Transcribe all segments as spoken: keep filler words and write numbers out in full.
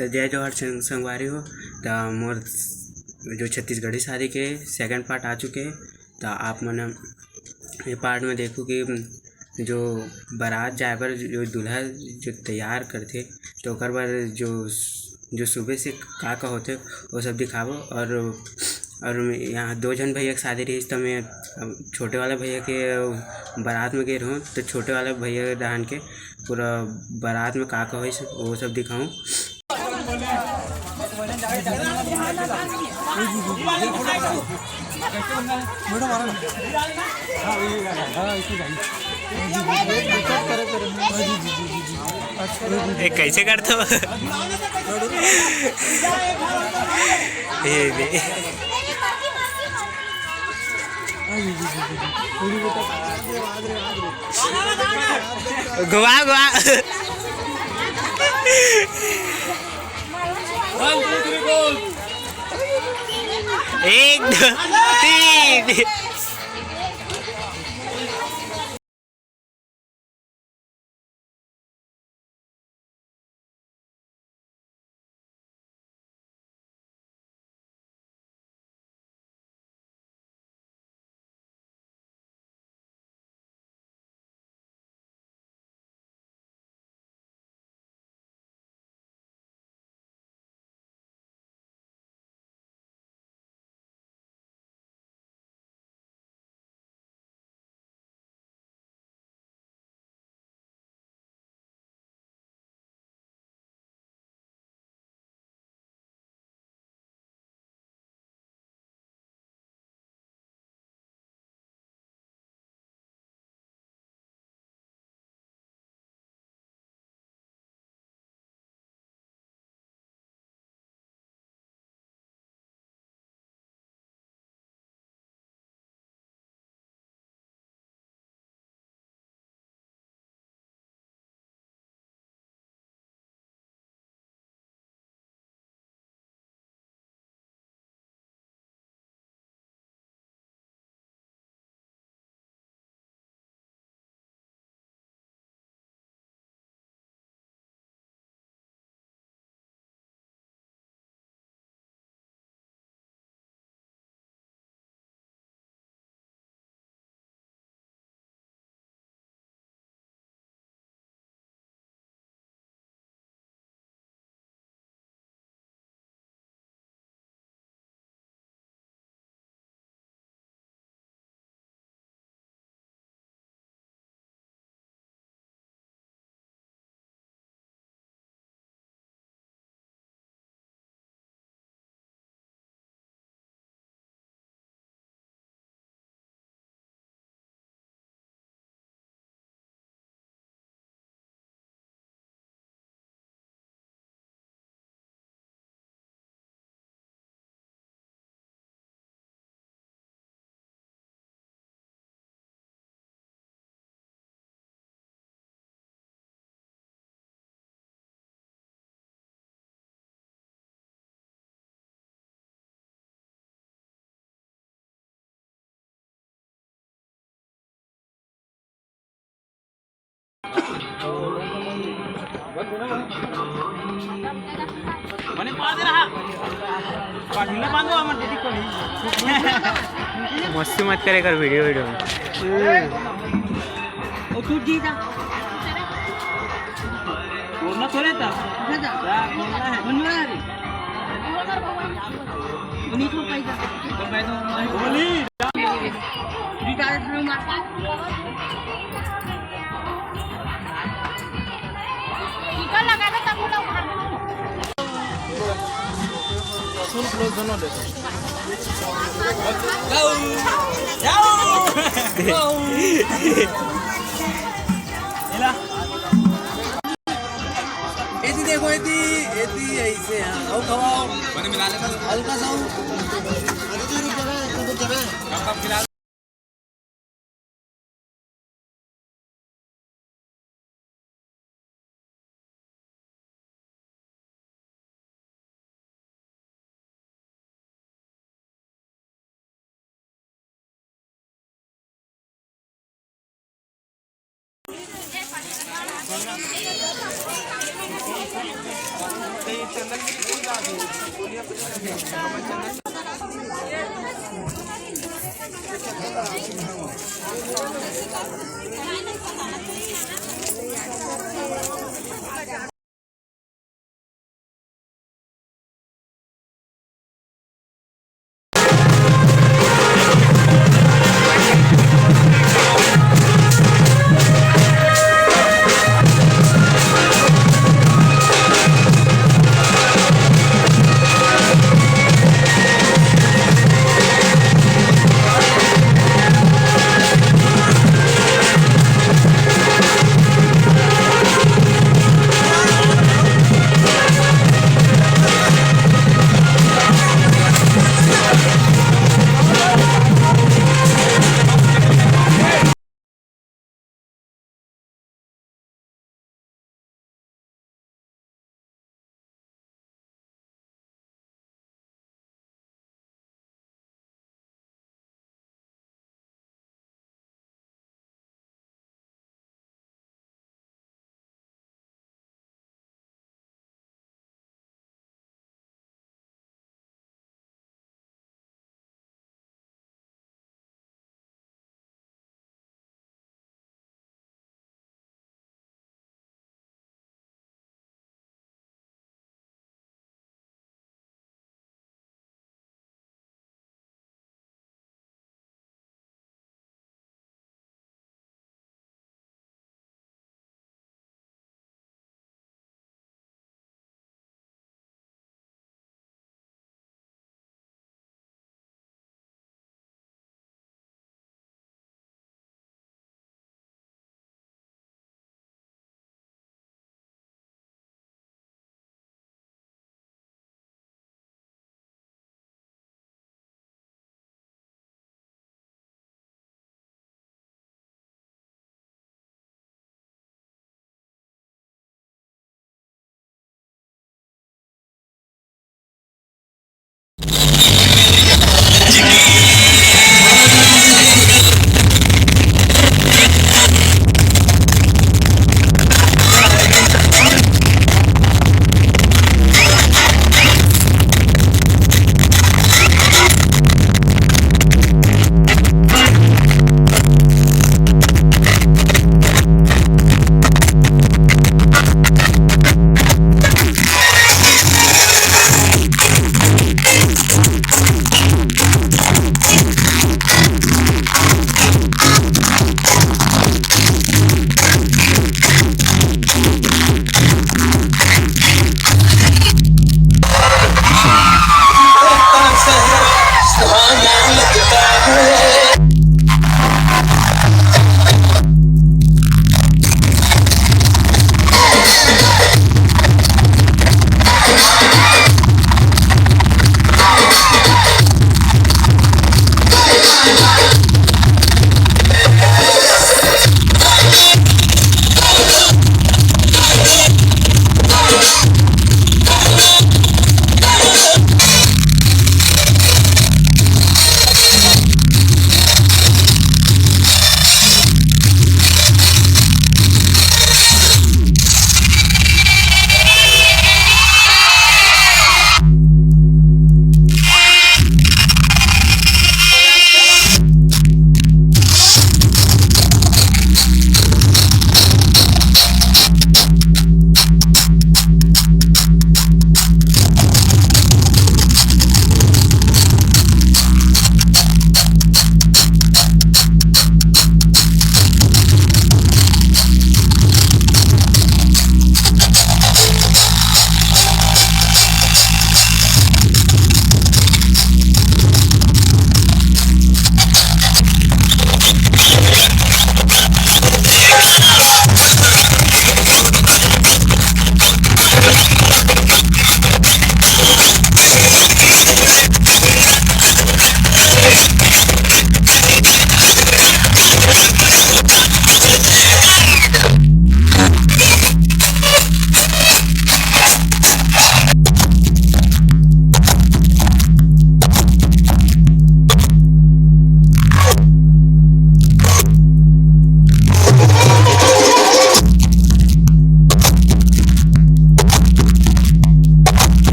तो जय जोहार संग-, संगवारी हो। तो मोर जो छत्तीसगढ़ी शादी के सेकंड पार्ट आ चुके हे। तो आप मन ये पार्ट में देखो कि जो बारात जाए बर जो दूल्हा जो तैयार करथे, तो ओकर बर जो, जो सुबह से का का होथे, वो सब दिखाबो। और, और यहाँ दो झन भैया के शादी रहिस, तो मैं छोटे वाला भैया के बारात में गे रहूँ, तो छोटे वाला भैया डहान के पूरा बारात में का का होइस, वो सब दिखाऊँ। ए, कैसे करथो? ए बे। घुमा, घुमा। एक, दो, तीन। मस्ती मत करे कर वीडियो, वीडियो में। ओ तू जी जा। बोलना थोड़े था। बोलना है। उन्हीं को पैसा। बोली। टीका लगा दे, तब हम लोग उठा देंगे। सुन, क्लोज दोनों ले। जाओ, जाओ, जाओ। एला। एती देखो, एती, एती ऐसे, हाँ, आओ, खवाओ। बने मिला ले बस। हल्का सा। अरे, तू रुक जा बे, तू रुक जा बे। कब, कब खिला?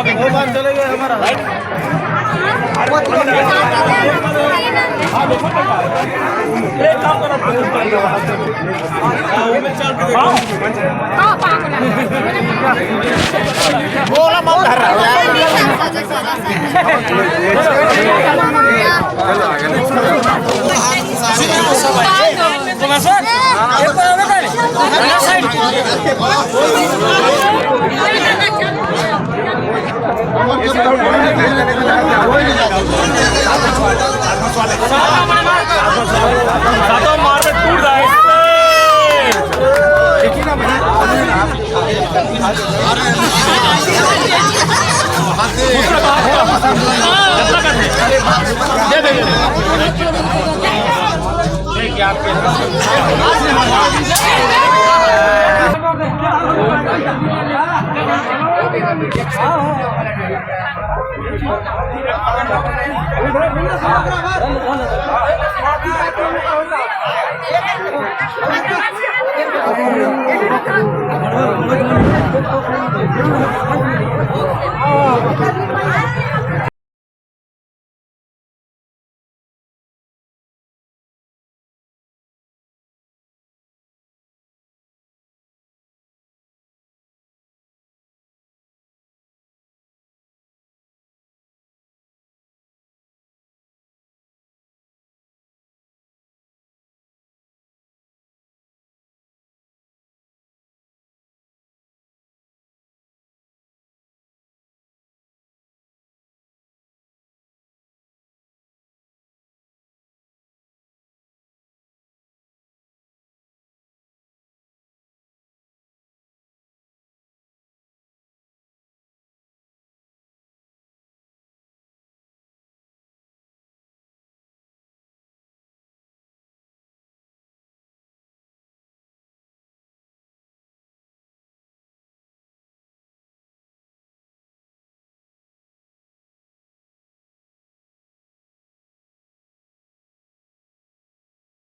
वो बात चले गए हमारा।